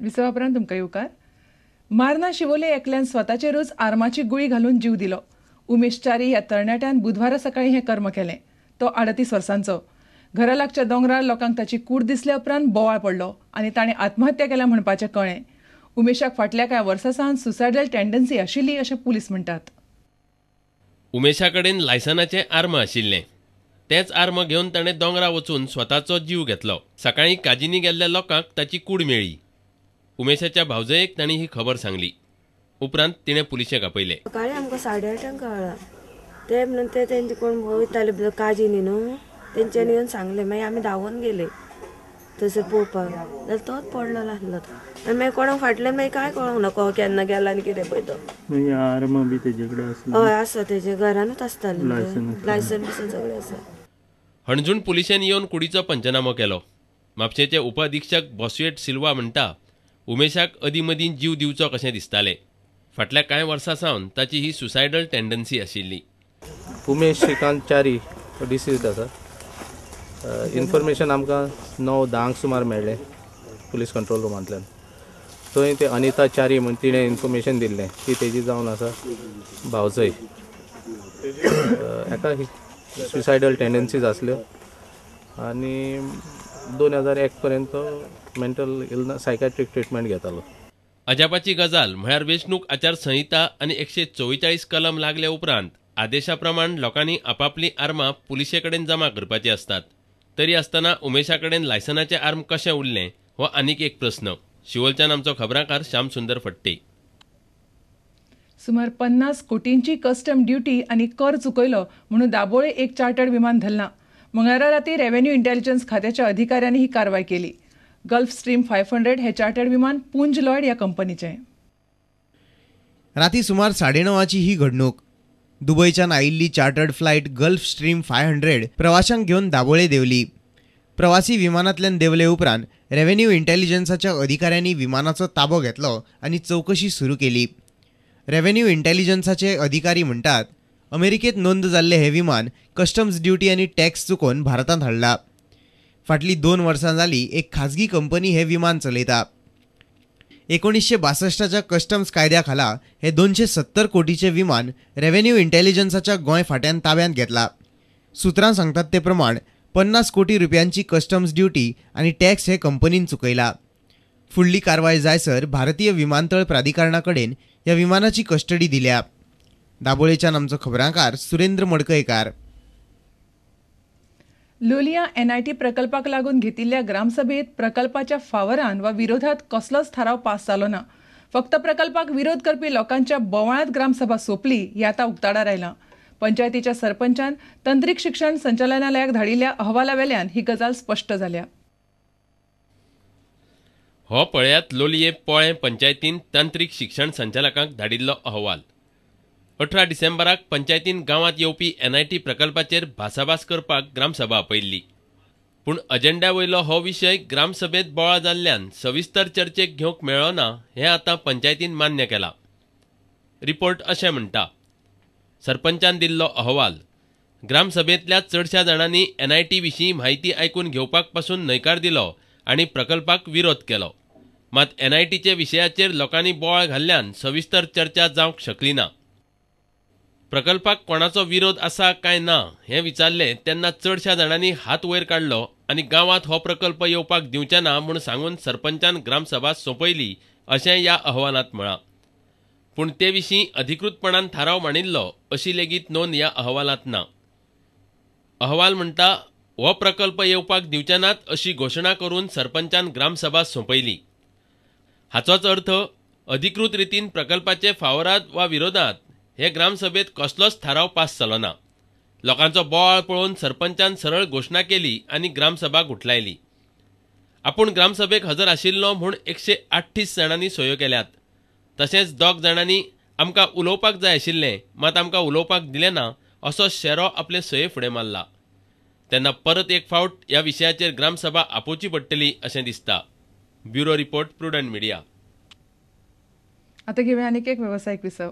विसवा उपरांत तुमकां येवकार. मार्ना शिवोले एकल्यान स्वताचेरूच आर्माची गुळी घालून जीव दिलो. उमेश च्यारी ह्या तरणाट्यान बुधवारा सकाळी हें कर्म केलें. तो 38 वर्सांचो. घरा लागच्या दोंगरार लोकांक ताची कूड दिसल्या उपरांत बोवाळ पडलो आनी ताणें आत्महत्या केल्या म्हणपाचें कळ्ळें. उमेशाक फाटल्या कांय वर्सां सावन सुसायडल टेंडन्सी आशिल्ली अशें पुलीस म्हणटात. उमेशा कडेन लायसनाचें आर्म आशिल्लें. तेंच आर्म घेवन ताणें दोंगरा वचून स्वताचो जीव घेतलो. सकाळीं काजींनी गेल्ल्या लोकांक ताची कूड मेळ्ळी. उमेशाच्या भावजयेक तांणी ही खबर सांगली. उपरांत तिणें पुलिशेक आपयले. सकाळीं आमकां 8:30 कळ्ळां. ते म्हणून ते तेंचे कोण वयताले काजींनी न्हू, तेंच्यांनी येवन सांगलें. मागीर आमी धांवून गेले थंयसर पळोवपाक, जाल्यार तोच पडलेलो आसलो. आनी मागीर कोणाक फाटल्यान मागीर कांय कळोंक ना, केन्ना गेला आनी कितें पळय तो. आर्म बी तेजे कडेन आसलें? हय आसा, तेजे घरानूच आसतालें. लायसन बिसन सगळें आसा. हणजूण पुलिशेन येवन कुडीचो पंचनामो केलो. म्हापशेंचे उपअधिक्षक बॉस्युएट सिल्वा म्हणटा, उमेशाक अदीं मदीं जीव दिवचो कशें दिसतालें. फाटल्या कांय वर्सां सावन ताची ही सुसायडल टेंडन्सी आशिल्ली. उमेश श्रीकांत च्यारी डिसीज्ड आसा. इन्फॉर्मेशन आमकां 9-10 सुमार मेळ्ळें पुलीस कंट्रोल रुमांतल्यान. थंय ते अनिता च्यारी म्हूण तिणें इन्फॉर्मेशन दिल्लें की तेजी जावन आसा भावजय, एका सुसायडल टेंडन्सीज आसल्यो आनी 2001 पर्यंत मेंटल इलनेस सायकाट्रीक ट्रिटमेंट घेतालो. अजापाची गजाल म्हळ्यार वेंचणूक आचारसंहिता आनी 144 कलम लागल्या उपरांत आदेशा प्रमाण लोकांनी आपापलीं आर्मां पुलिशे कडेन जमा करपाची आसतात. तरी आसतना उमेशा कडेन लायसनाचें आर्म कशें उरलें हो आनीक एक प्रस्न. शिवोलच्यान आमचो खबराकार श्याम सुंदर फट्टे. सुमार 50 कोटींची कस्टम ड्युटी आनी कर चुकयलो म्हणून दाबोळे एक चार्टर्ड विमान धरलां. मंगळारा राती रेव्हेन्यू इंटेलिजन्स खात्याच्या अधिकाऱ्यांनी ही कारवाय केली. गल्फ स्ट्रीम 500 हे चार्टर्ड विमान पुंज लॉयड ह्या कंपनीचें. राती सुमार 9:30 ही घडणूक. दुबयच्यान आयिल्ली चार्टर्ड फ्लायट गल्फ स्ट्रीम 500 प्रवाशांक घेवन दाबोळे देंवली. प्रवासी विमानांतल्यान देंवले उपरांत रेव्हेन्यू इंटेलिजन्साच्या अधिकाऱ्यांनी विमानाचो ताबो घेतलो आनी चवकशी सुरू केली. रेव्हेन्यू इंटेलिजन्साचे अधिकारी म्हणटात, अमेरिकेत नोंद जाल्लें हें विमान कस्टम्स ड्युटी आनी टॅक्स चुकोवन भारतांत हाडला. फाटलीं 2 वर्सां जालीं एक खाजगी कंपनी हें विमान चलयता. 1962च्या कस्टम्स कायद्या खाला हे 270 कोटीचें विमान रेव्हेन्यू इंटेलिजन्साच्या गोंय फांट्यान ताब्यांत घेतला. सुत्रां सांगतात ते प्रमाण 50 कोटी रुपयांची कस्टम्स ड्युटी आनी टॅक्स हे कंपनीन चुकयला. फुडली कारवाय जायसर भारतीय विमानतळ प्राधिकरणा कडेन ह्या विमानाची कस्टडी दिल्या. दाबोळेच्यान आमचो खबरांकार सुरेंद्र मडकयकार. लोलिया एनआयटी प्रकल्पाक लागून घेतिल्ल्या ग्रामसभेत प्रकल्पाच्या फावरान वा विरोधात कसलोच थाराव पास जालो ना. फक्त प्रकल्पाक विरोध करपी लोकांच्या बोवाळांत ग्रामसभा सोंपली हें आतां उक्ताडार आयलां. पंचायतीच्या सरपंचान तंत्रीक शिक्षण संचालनालयाक धाडिल्ल्या अहवाला वेल्यान ही गजाल स्पश्ट जाल्या. हो पळयात लोलये पोळें पंचायतीन तंत्रीक शिक्षण संचालकांक धाडिल्लो अहवाल. 18 डिसेंबराक पंचायतीन गांवांत येवपी एनआयटी प्रकल्पाचेर भासाभास करपाक ग्रामसभा आपयल्ली. पूण अजेंड्या वयलो हो विशय ग्रामसभेत बोवाळ जाल्ल्यान सविस्तर चर्चेक घेवंक मेळ्ळो ना हें आतां पंचायतीन मान्य केलां. रिपोर्ट अशें म्हणटा, सरपंचान दिल्लो अहवाल ग्रामसभेंतल्या चडश्या जाणांनी एनआयटी विशीं म्हायती आयकून घेवपाक पासून न्हयकार दिलो आनी प्रकल्पाक विरोध केलो. मात एनआयटीचे विशयाचेर लोकांनी बोवाळ घाल्ल्यान सविस्तर चर्चा जावंक शकली ना. प्रकल्पाक कोणाचो विरोध आसा काय ना हें विचारलें तेन्ना चडश्या जाणांनी हात वयर काडलो आनी गांवांत हो प्रकल्प येवपाक दिवचे ना म्हूण सांगून सरपंचान ग्रामसभा सोंपयली अशें ह्या अहवालांत म्हळां. पूण ते विशीं अधिकृतपणान थाराव मांडिल्लो अशी लेगीत नोंद ह्या अहवालांत ना. अहवाल म्हणटा, हो प्रकल्प येवपाक दिवचे नात अशी घोशणा करून सरपंचान ग्रामसभा सोंपयली. हाचोच अर्थ अधिकृत रितीन प्रकल्पाचे फावराद वा विरोधात हे ग्रामसभेत कसलोच थाराव पास जालो ना. लोकांचो बोवाळ पळोवन सरपंचान सरळ घोशणा केली आनी ग्रामसभा गुठलायली. आपूण ग्रामसभेक हजर आशिल्लो म्हूण 138 जाणांनी सयो केल्यात. तशेंच 2 जाणांनी आमकां उलोवपाक जाय आशिल्लें मात आमकां उलोवपाक दिलें ना असो शेरो आपले सये फुडें मारला. तेन्ना परत एक फावट ह्या विशयाचेर ग्रामसभा आपोवची पडटली अशें दिसता. Bureau report, Prudent Media. आतां घेवया आनीक एक वेवसायीक विसव.